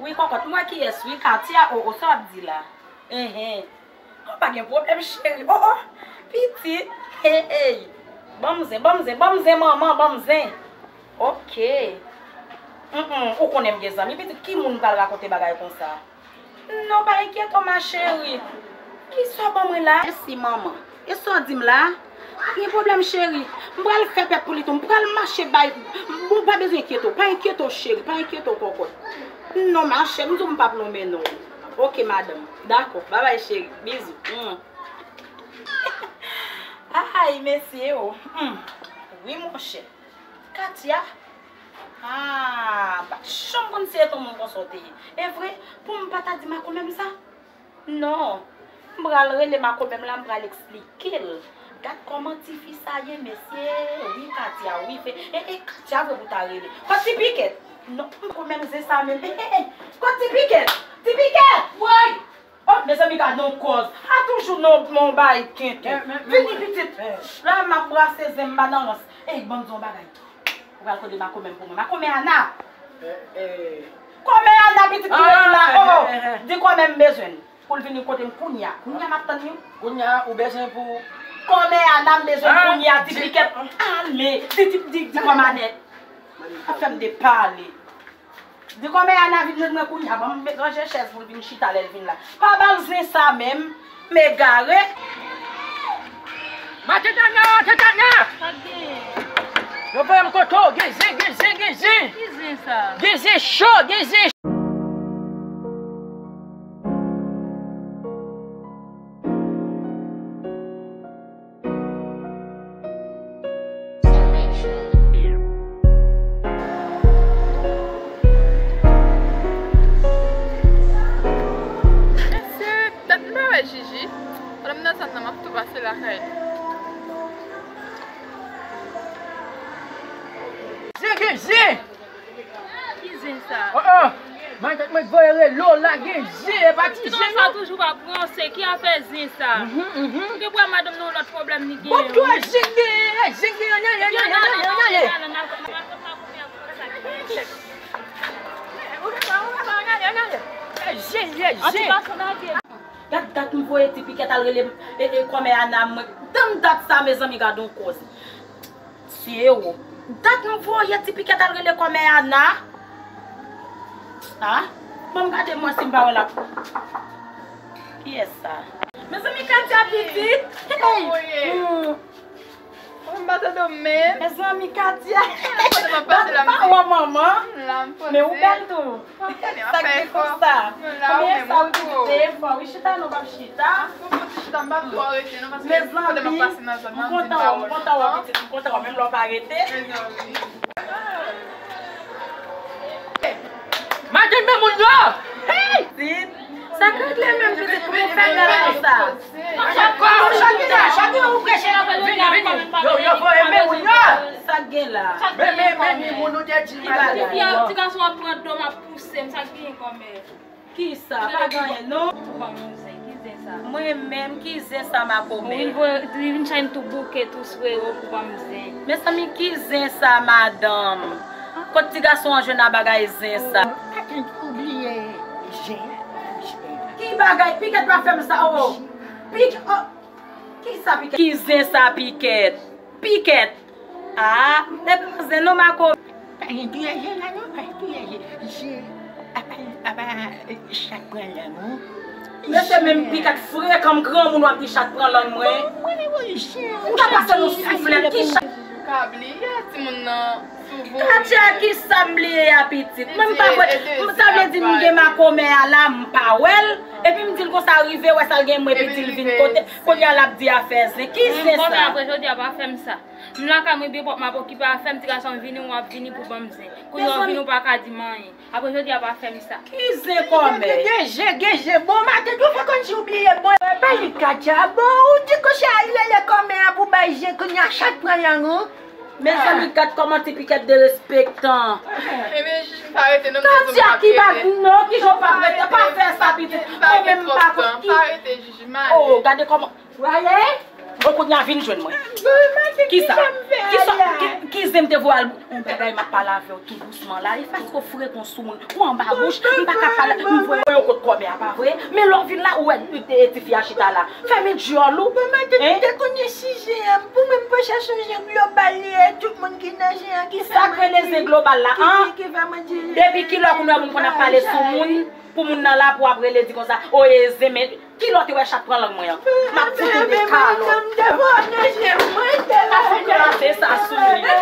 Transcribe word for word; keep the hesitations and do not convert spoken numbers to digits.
Wi, kòkòt, m wè kiyès, wi, Katia, o, o, sa w ap di la? Enhen. O, pa gen pwoblèm, cheri. O, o, pitit. Hey, hey. Ban m zen, ban m zen, ban m zen, manman, ban m zen. Oke. Mm, mm, ou konnen m gen zanmi, pitit, ki moun m pral rakonte bagay konsa? Non, pa enkyete w, ma chérie. Kisa w ban mwen la? Mèsi, manman. E sa w di m la? Pa gen pwoblèm, cheri. M pral fè pèp pou li tou. M pral mache bay. Bon, pa bezwen enkyete w. Pa enkyete w, cheri. Pa enkyete w, kòkòt. Non, ma chère, m di w m p ap lonmen non. Oke, madanm. Dakò. Babay, cheri. Bizou. Mm. Ay, mesye o. Mm. Wi, monchè. Katia? Ah, m pa t janm konn se yon moun konsa w te ye. E vre, pou m pa ta di makomè m sa? Non. M pral rele makomè m la, m pral eksplike l. Gad kòman tifi sa ye, mesye. Wi, Katia, wi, fè. E, e, Katia vre pou ta rele. Kot ti Pikèt? Non, m konn menm zen sa menm. E, e, e, kot ti Pikèt? Ti Pikèt! Woy! Oh, mezanmi, gad yon kòz. A toujou nan yon bagay kenken. Vini, pitit. La, m ap brase zen m ba nan rans. Ey, ban m di yon bagay. Ou pral kote makomè m pou mwen. Makomè Ana. Kòmè Ana, pitit ki ret la. Oh, di kòmè m bezwen l. Pou l vini kote m kounya. Kounya m ap tann li. Kounya, ou bezwen pou. Kòmè Ana, m bezwen kounya. Ti Pikèt. Ale. Di, di, di, di kòmè Ana. Ap fè m depale. Di kòmè Ana vin jwenn mwen kounya, ban m ranje chèz pou l vin chita lè l vin la. Pa ba l zen sa menm, m egare. Matant Ana, matant Ana! Sa k genyen? Yo voye m kote w, gen zen, gen zen, gen zen! Ki zen sa? Gen zen cho, gen zen cho! Mesye, dat m pa wè Jiji. Pandan m nan zòn nan, m ap tou pase lakay li. Zen, gen zen! Ki zen sa? Oh, oh! Mwen, mwen voye rele w la, gen zen, e pa ti zen non. Sa toujou pa pran, se ki afè zen sa? Mhm, mhm. Ou gen pwè madanm nan yon lòt pwoblèm li genyen. Bon, tou zen genyen, zen genyen, nan, nan, nan, nan, nan. Zen, zen, zen. Gad dat m voye ti Pikèt al rele, e, e, kòmè Ana mwen. Tann dat sa, mezanmi, gad yon kòz. Sye o. Dat m voye ti Pikèt al rele kòmè Ana. Ah, ban m gade mwen si m pa wè l ap. Kiyès sa? Mezanmi, Katia pitit. Hey! Hmm. Mwen pa tande w menm. Mezanmi, Katia. Kote m ap pase la, m pa wè manman. Men ou bèl tou. Sa k gen konsa? Konbyen sa wi pitit te fò wi chita non p ap chita. Mezanmi, m kontan wè w, m kontan wè w pitit, m kontan wè w menm lè w pa rete. Maten men moun yo! Hey! Pitit, sa k regle menm pitit pou nou fè bèl konsa? Chak, chak, chak, chak ou preche la pou vini, vini. Yo, yo voye men moun yo. Sa k gen la? Men, men, men, men moun ou te di bagay. Ti gason ap pran do m ap pouse m, sa k gen kòmè? Kisa? Pa gen anyen non. Ou ban m yon zen, ki zen sa? Mwen menm, ki zen sa makomè? Ou vin voye, li vin chache m tou bouke, tou swe o pou ban m zen. Mezanmi, ki zen sa madanm? Kot ti gason an jwenn a bagay zen sa? Ou bliye zen. Ki bagay? Pikèt pa fè m sa o. Pik, o. Kisa Pikèt? Ki zen sa Pikèt? Pikèt. Ah, epi pa zen non makomè. Pa gen pye zen la non, pa gen pye zen. Zen, apa, apa, chat pran lang ou. Mesye, menm Pikèt frekan, m granmoun w ap di chat pran lang mwen. Ou ta pase nou souflèt, ki chat? Ou ka bliye timoun nan. Katia, kisa m bliye a pitit? Mwen m pa kwè. Sa vle di m gen makomè a la, m pa wè l. Epi m di l konsa rive wè sa l gen mwen, epi di l vin kote. Kounye a l ap di afè zen. Ki zen sa? Apre jodi a pa fè m sa. M lakay mwen byen pwòp, m ap okipe afè m, ti gason m vini, w ap vini pou ban m zen. Kounye a w vini, w pa ka di m anyen. Apre jodi a pa fè m sa. Ki zen kòmè? Gen zen, gen zen. Bon, maten, ou fè kòmsi ou bliye bon. Bay Katia, bon, ou di konsa al rele kòmè a pou bay zen, kounye a chat pran lang ou. Mezanmi, gad kòman ti Pikèt derespektan. Ebyen, Jiji, m pa rete non, m te di w m p ap rete. Katia, ki bag non, kijan w p ap rete? Pa fè sa, pitit. Mwen menm m pa konn ki. M pa rete, Jiji, m ale. Oh, gade kòman. Ou ale? Bon, kounye a vin jwenn mwen. Kisa? Kisa? Ki, ki zen m te voye al? Yon bagay m ap pale avè w tou dousman la. E paske w frekan sou moun. Ou anba bouch, m pa ka pale. M voye yon kout kòmè a, pa vre? Men lè w vin la, ou wè, e, e, tifi a chita la. Fèmen dyòl ou. Bon, maten, m te konnen sijè a. Pou mwen, m pa chèche yon jen global li ye, tout moun ki nan jen an ki fè manti. Sa k rele zen global la, an? Depi kilè ou konn wè moun konn ap pale sou moun, pou moun nan la, pou ap rele di konsa, o, e zen, men kilè w te wè chat pran lang mwen an? M ap fout ou de kalòt. M ap fout kraze sa sou li.